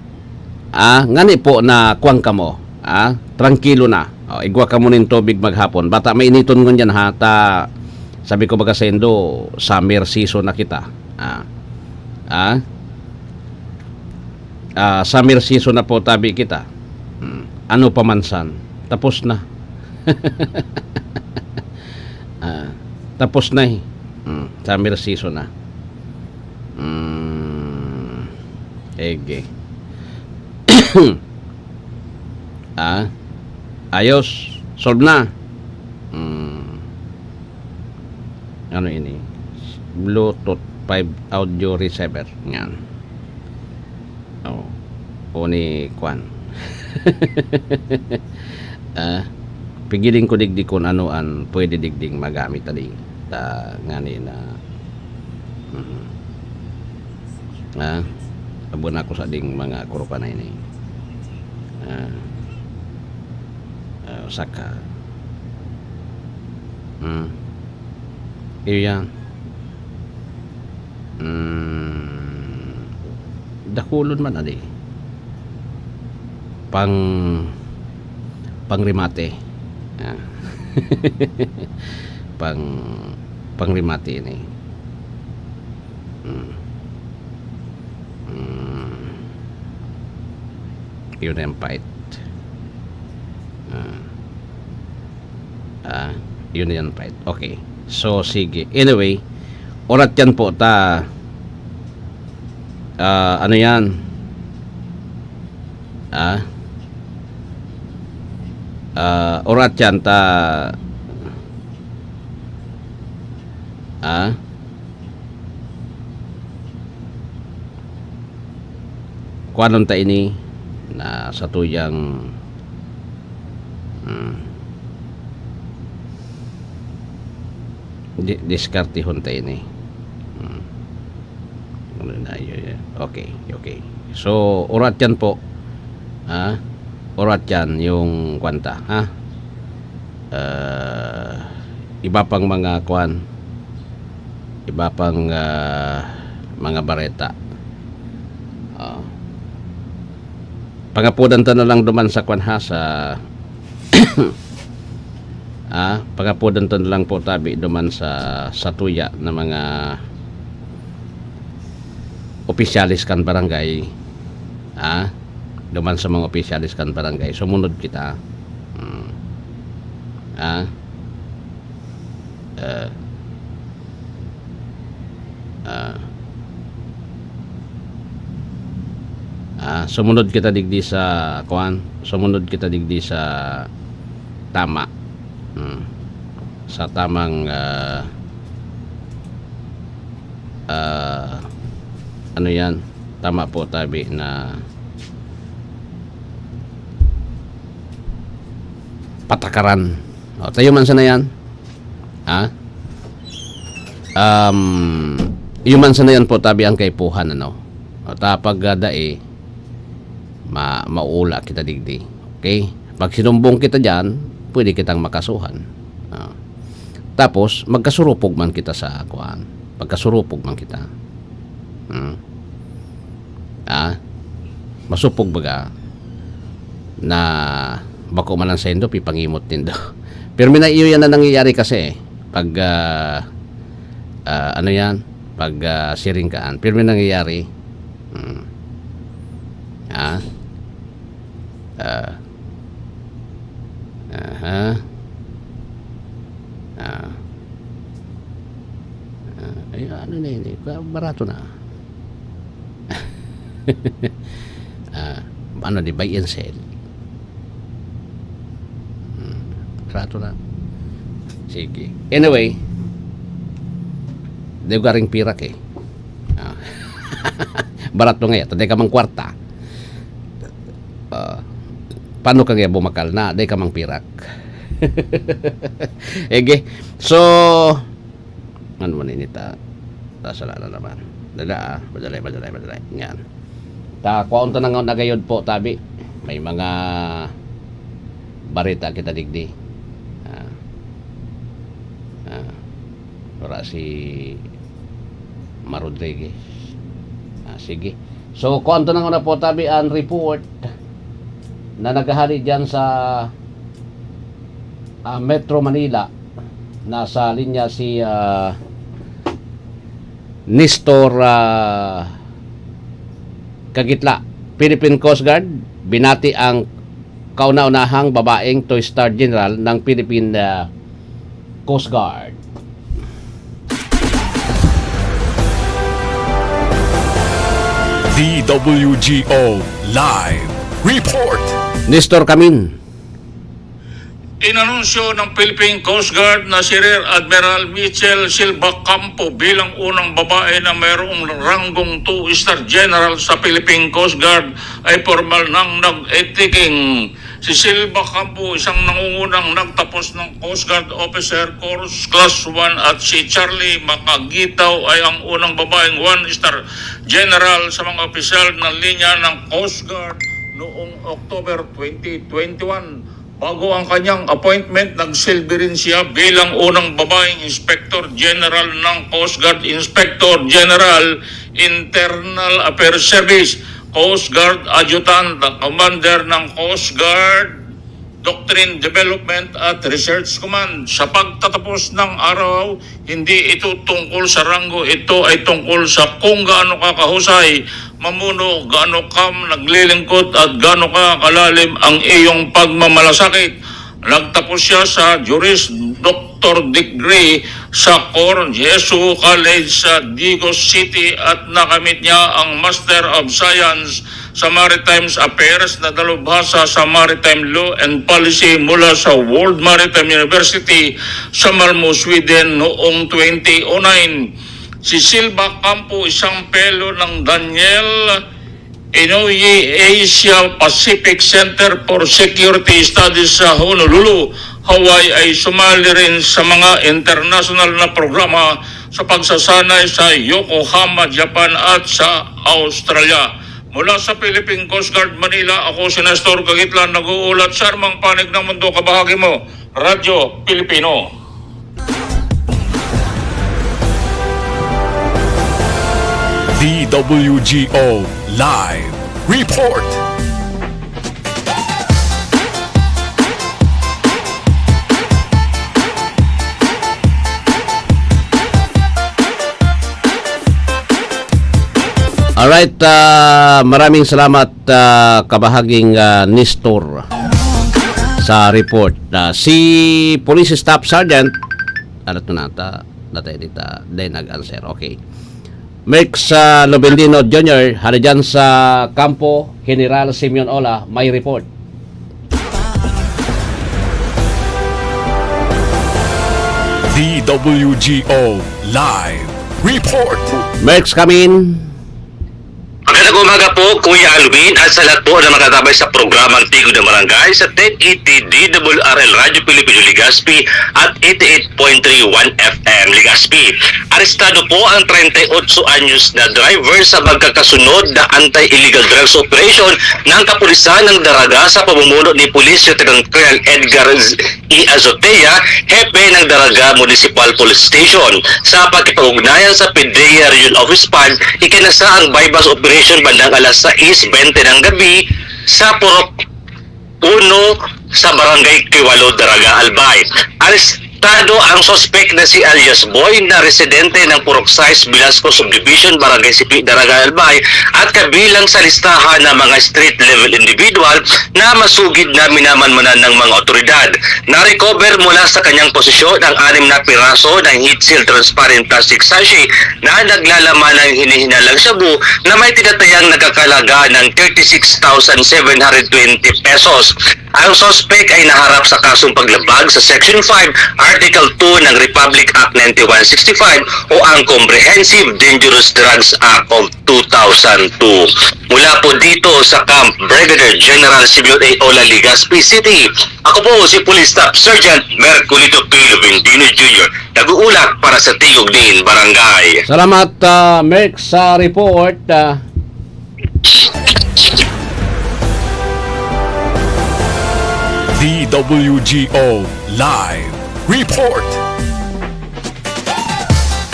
ah, ngani po na kuwang kamo, ah, trangkilo na. O, igwa kamo nin tubig maghapon. Bata mainiton ngunyan ha, ta sabi ko baga saindo, summer season na kita. Ah. Ah. Ah, summer season na po tabi kita. Hmm. Ano pa man san, tapos na. Ah, tapos na eh. Hmm, summer season na. Hmm, ege. Ah, ayos, solve na. Hmm. Ano ini? Bluetooth five audio receiver. Yan. Oh. O ni kwan. Ah, pigiling ko digdi kun ano an pwede digding magamit ali. Ta ngani na, mhm. Ah, abo na ako sa ding mga kurukan na ini. Ah. Ah, saka. Hmm. Iyo yan. Hmm. Dakulon man, adi. Pang, pang remate. Ah. Pang, pang remate ini. Hmm. Hmm. Yun na yung fight. Ah. Ah, yun na yung fight. Okay. So, sige. Anyway, orat yan po ta. Ah, ano yan? Ah. Ah, orat yan ta. Ah. Kuanon ta ini na sa tuyang, hmm, Di-, diskartehon ta ini. Hmm. Ano na yun, yun? Okay, okay. So, urat yan po. Ha? Urat yan yung kwanta, ha? Ah, iba pang mga kwan. Iba pang, ah, mga bareta. Ah. Pangapodan ta na lang duman sa kwan, ha, sa, ah, pangapodan ta na lang po tabi duman sa, sa tuya na mga opisyales kan barangay, ah, duman sa mga opisyales kan barangay. Sumunod kita. Hmm. Ah. Ah. Ah. Ah, sumunod kita digdi sa, kuan, sumunod kita digdi sa tama. Hmm. Sa tamang, ah, ah, ano yan? Tama po, tabi na patakaran. O, tayo man sana yan. Ha? Um, yun man sana yan po, tabi ang kaipuhan, ano? O, ta pag, ah, dai, ma-, mauula kita digdi. Okay? Pag sinumbong kita dyan, pwede kitang makasuhan. Ah. Tapos, magkasurupog man kita sa kuan. Pagkasurupog man kita. Hmm. Ah, masupog baga na bako man lang sa indo, pipangimot nindo. Pero may na iyo yan na nangyayari kasi eh. Pag, ah, ah, ano yan? Pag, ah, siring kaan. Pero may nangyayari. Hmm. Ah. Ah. Aha. Ah. Ah, ay, ano na yun eh. Ba-, barato na. Ah, ano, di buy and sell? Hmm, barato na. Sige. Anyway, di ko garing pirak eh. Ah. Barato nga yan. Di ka mang kwarta. Ah, paano ka nga bumakal na? Di ka mang pirak. Ege. So, ano man ini ta? Ta, sala na naman. Dala, ah. Madali, madali, madali. Yan. Ta, kwaon ta na nga na gayod po, tabi. May mga bareta kita digdi. Ah. Ah. Wala si Ma Rodriguez. Ah, sige. So, kuwan to na nga na po, tabi, ang report na naghahari dyan sa, ah, Metro Manila. Nasa linya si, ah, Nestor, ah, Kagitla. Philippine Coast Guard, binati ang kauna-unahang babaeng two-star general ng Philippine, ah, Coast Guard. D W G O Live Report. Nestor Camin. Inanunsyo ng Philippine Coast Guard na si Rear Admiral Mitchell Silva Campo bilang unang babae na mayroong ranggong two-star general sa Philippine Coast Guard ay pormal nang nag-etiking. Si Silva Campo, isang nangungunang nagtapos ng Coast Guard Officer Course Class one, at si Charlie Makagitaw ay ang unang babaeng one-star general sa mga opisyal ng linya ng Coast Guard noong October twenty twenty-one. Bago ang kanyang appointment, nagsilbi rin siya bilang unang babaeng Inspector General ng Coast Guard, Inspector General, Internal Affairs Service, Coast Guard Adjutant, Commander ng Coast Guard Doctrine Development at Research Command. Sa pagtatapos ng araw, hindi ito tungkol sa ranggo, ito ay tungkol sa kung gaano ka kahusay mamuno, gaano ka naglilingkod, at gaano ka kalalim ang iyong pagmamalasakit. Nagtapos siya sa Juris Doctor degree sa Cor Jesu College sa Digos City at nakamit niya ang Master of Science sa Maritime Affairs na dalubhasa sa Maritime Law and Policy mula sa World Maritime University sa Malmö, Sweden noong twenty oh nine. Si Silva Campo, isang fellow ng Daniel Inouye Asia Pacific Center for Security Studies sa Honolulu, Hawaii ay sumali rin sa mga internasyonal na programa sa pagsasanay sa Yokohama, Japan at sa Australia. Mula sa Philippine Coast Guard Manila, ako si Nestor Kagitlan, nag-uulat sa Armang Panig ng Mundo, kabahagi mo, Radyo Pilipino. D W G O Live Report. Alright, ah, maraming salamat, ah, kabahaging, ah, Nestor, sa report. Ah, si Police Staff Sergeant, alat ko na ata, dati dita, then nag-answer. Okay. Merx, ah, Lubendino Junior, hali dyan sa Kampo, General Simeon Ola, may report. D W G O Live Report. Merx, come in. Magandang umaga po, Kuya Alwin, at sa lahat po na makatabay sa programang Tigo ng Barangay sa ten eighty D W R L Radyo Pilipino Legazpi at eighty-eight point three one F M Legazpi. Arestado po ang treinta y ocho anyos na driver sa magkakasunod na anti-illegal drugs operation ng kapulisan ng Daraga sa pamumuno ni Pulis Lieutenant Colonel Edgar E. Azotea, hepe ng Daraga Municipal Police Station. Sa pakipag-ugnayan sa PDEA Regional Office Pad, ikinasa ang buy-bust operation bandang alas sais bente ng gabi sa Purok Uno sa Barangay Kiwalo, Daraga, Albay. Arestado ang suspek na si alias Boy na residente ng Purok sais Velasco Subdivision, Barangay Sipi, Daraga, Albay, at kabilang sa listahan ng mga street level individual na masugid na minamanmanan ng mga otoridad. Na-recover mula sa kanyang posisyon ang anim na piraso ng heat seal transparent plastic sachet na naglalaman ng hinihinalang shabu na may tinatayang nagkakalaga ng thirty-six thousand seven hundred twenty pesos. Ang suspek ay naharap sa kasong paglabag sa Section five, Article two ng Republic Act ninety-one sixty-five o ang Comprehensive Dangerous Drugs Act of two thousand two. Mula po dito sa Camp Brigadier General Simeon A. Ola, Legazpi City, ako po si Police Staff Sergeant Merculito P. Lubentino Junior, nag-uulat para sa Tigog Din Barangay. Salamat, ah, Merx, sa report. Ah, D W G O Live Report.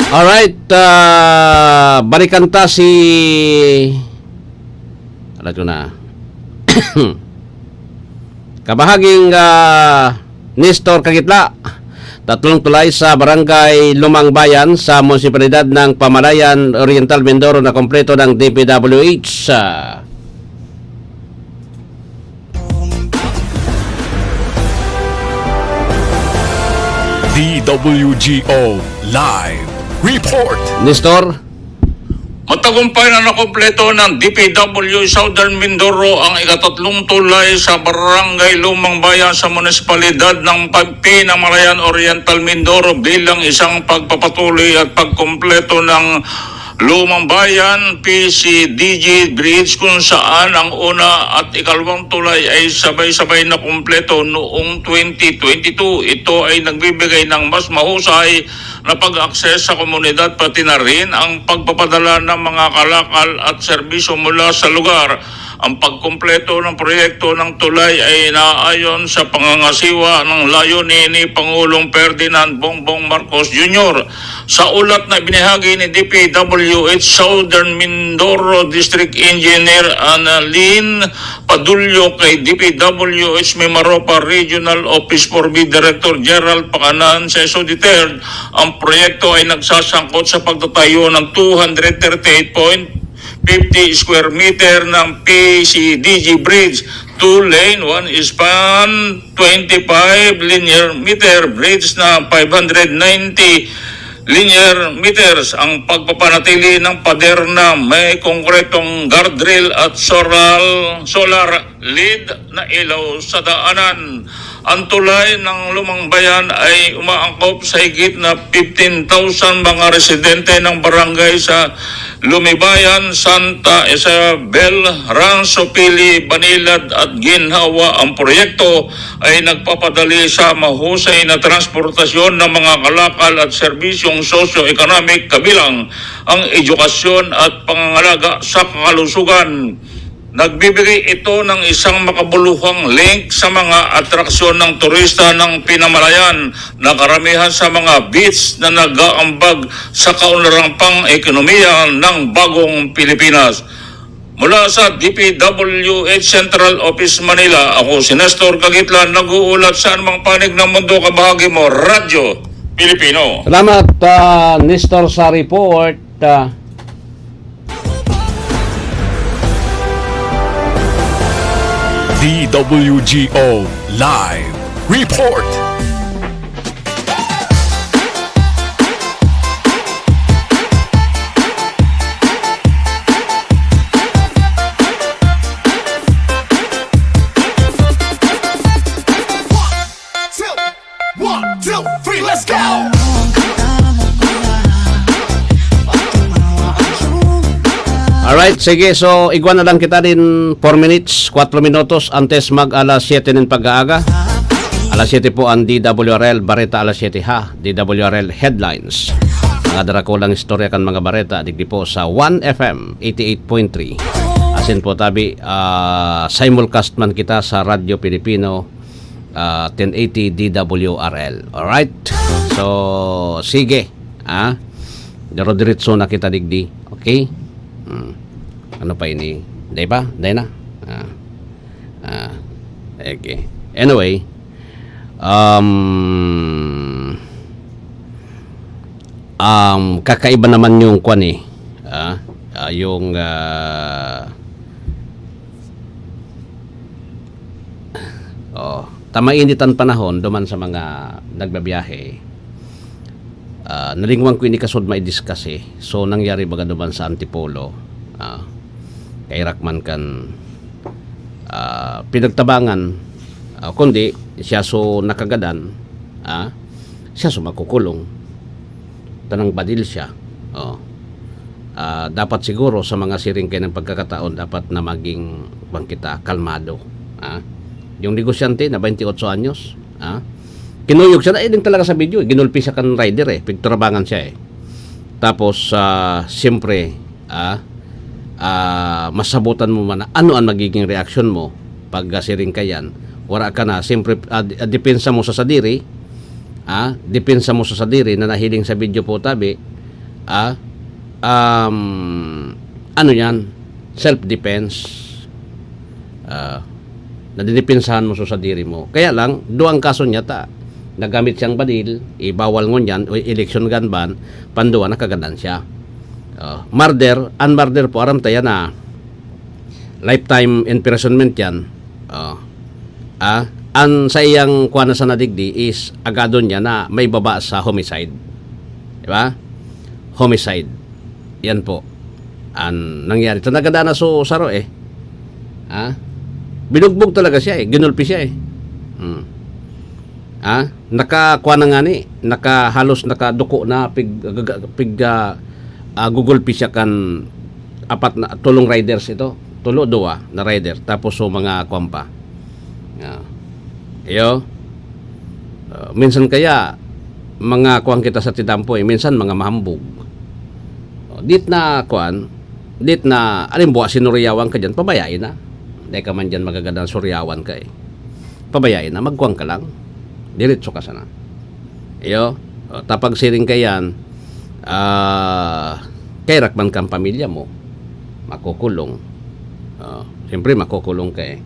Alright, ah, balikan ta si, alam ko na. Kabahaging, ah, Nestor Kagitla, tatlong tulay sa Barangay Lumang Bayan sa munisipalidad ng Pamalayan, Oriental Mindoro na kompleto ng D P W H. Ah, D W G O Live Report. Nestor? Matagumpay na nakompleto ng D P W Southern Mindoro ang ikatatlong tulay sa Barangay Lumang Bayan sa munisipalidad ng Pamalayan, Oriental Mindoro bilang isang pagpapatuloy at pagkumpleto ng Lumang Bayan P C D G Bridge, kung saan ang una at ikalawang tulay ay sabay-sabay na kumpleto noong twenty twenty-two. Ito ay nagbibigay ng mas mahusay na pag-akses sa komunidad, pati na rin ang pagpapadala ng mga kalakal at serbisyo mula sa lugar. Ang pagkumpleto ng proyekto ng tulay ay naayon sa pangangasiwa ng layunin ni Pangulong Ferdinand Bongbong Marcos Junior. Sa ulat na binahagi ni D P W H Southern Mindoro District Engineer Annalyn Padulyo kay D P W H Mimaropa Regional Office four B Director Gerald Pacanan, Seso the third, ang proyekto ay nagsasangkot sa pagtatayo ng two hundred thirty-eight point fifty square meter ng P C D G Bridge, two-lane, one-span, twenty-five linear meter bridge na five hundred ninety linear meters, ang pagpapanatili ng pader na may konkretong guardrail at solar, solar lead na ilaw sa daanan. Ang tulay ng Lumang Bayan ay umaangkop sa higit na fifteen thousand mga residente ng barangay sa Lumibayan, Santa Isabel, Ranso, Pili, Banilad at Ginhawa. Ang proyekto ay nagpapadali sa mahusay na transportasyon ng mga kalakal at serbisyong socio-economic, kabilang ang edukasyon at pangangalaga sa kalusugan. Nagbibigay ito ng isang makabuluhang link sa mga atraksyon ng turista ng pinamalayan na karamihan sa mga beach na nag-aambag sa kaunarang pang-ekonomiya ng bagong Pilipinas. Mula sa D P W H Central Office, Manila, ako si Nestor Kagitlan, nag-uulat sa anumang panig ng mundo. Kabahagi mo, Radyo Pilipino. Salamat, ah, Nestor, sa report. Ah, D W G O Live Report. One, two, three, let's go! Alright, sige. So, igwa na lang kita din four minutes, kwatro minutos antes mag alas siyete nin pag-aaga. Alas siyete po ang D W R L, Bareta Alas Siyete ha, D W R L Headlines. Mga darakulang istorya kan mga bareta, digdi po sa One F M eighty-eight point three. Asin po tabi, ah, simulcast man kita sa Radyo Pilipino, ah, ten eighty D W R L. Alright? So, sige. Ah? Diro-diretso na kita digdi. Okay? Hmm. Ano pa ini? Day ba? Day na? Ah. Ah. Okay. Anyway, um, um, kakaiba naman yung kwan eh. Ah, ah, yung, ah, oh, tamainit ang panahon duman sa mga nagbabiyahe. Ah, nalingwan ko ini kasod mai-discuss eh. So, nangyari baga duman sa Antipolo, ah, kairak man kan, ah, pinagtabangan, ah, kundi siya so nakagadan, ah, siya so makukulong. Tanang badil siya. Oh. Ah, dapat siguro sa mga siring kaiyan pagkakataon, dapat na maging, bang kita, kalmado. Ah. Yung negosyante na twenty-eight anyos, ah, kinuyog siya na, eh, din talaga sa video, eh. Ginulpi siya kan rider, eh. Pigturabangan siya, eh. Tapos, ah, siyempre, ah, ah, masabutan mo man na ano ang magiging reaksyon mo pag, ah, siring kaiyan. Wara ka na, siyempre, ah, di-, ah, depensa mo sa sadiri, ah, depensa mo sa sadiri na nahiling sa video po tabi, ah, um, ano yan, self-defense. Ah, nadidepensahan mo sa sadiri mo. Kaya lang, duwang kaso niya ta. Nagamit siyang badil, ibawal ngunyan, o election gun ban, panduwa nakagadan siya. Ah, murder, ang murder po, aram tayo na lifetime imprisonment yan. Ah, ah, ang sa iyang kuha na sa nadigdi is agado niya na may baba sa homicide. Di ba? Homicide. Yan po. Ang nangyari. Ito nagada na so saro eh. Ha? Binugbog talaga siya eh. Ginulpi siya eh. Hmm. Ha? Nakakuha na nga ni. Nakahalos nakaduko na pig, pig, ah, ah, gugulpi siya kan apat na, tulong riders ito. Tulo, duwa na rider. Tapos so mga kuwan pa. Ah. Iyo. Ah, minsan kaya, mga kuwan kita sa tidampo eh. Minsan mga mahambog. Oh, dit na kuwan, dit na, alimbawa, sinuriyawan ka dyan, pabayai na. Dai ka man dyan magagadan, suriyawan ka eh. Pabayai na, magkuwan ka lang. Diretso ka sana. Iyo, oh, tapag siring ka yan, ah, kairak man kang pamilya mo, makukulong. Ah, siyempre, makukulong ka eh.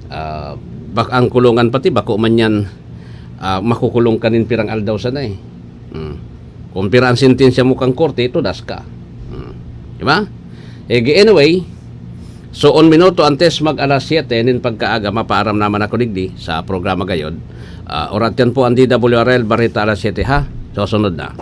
Ah, bak-, ang kulungan pati, bako man yan, ah, makukulong ka nin pirang aldaw sana eh. Hmm. Kung pira ang sentensya mo kang korte, tudas ka. Hmm. Di ba? Eh, anyway, so, un minuto antes mag alas siyete nin pagkaaga, mapaaram naman ako digdi sa programa gayod. Ah, orat yan po ang D W R L, Barita Alas Siyete, ha? Susunod na.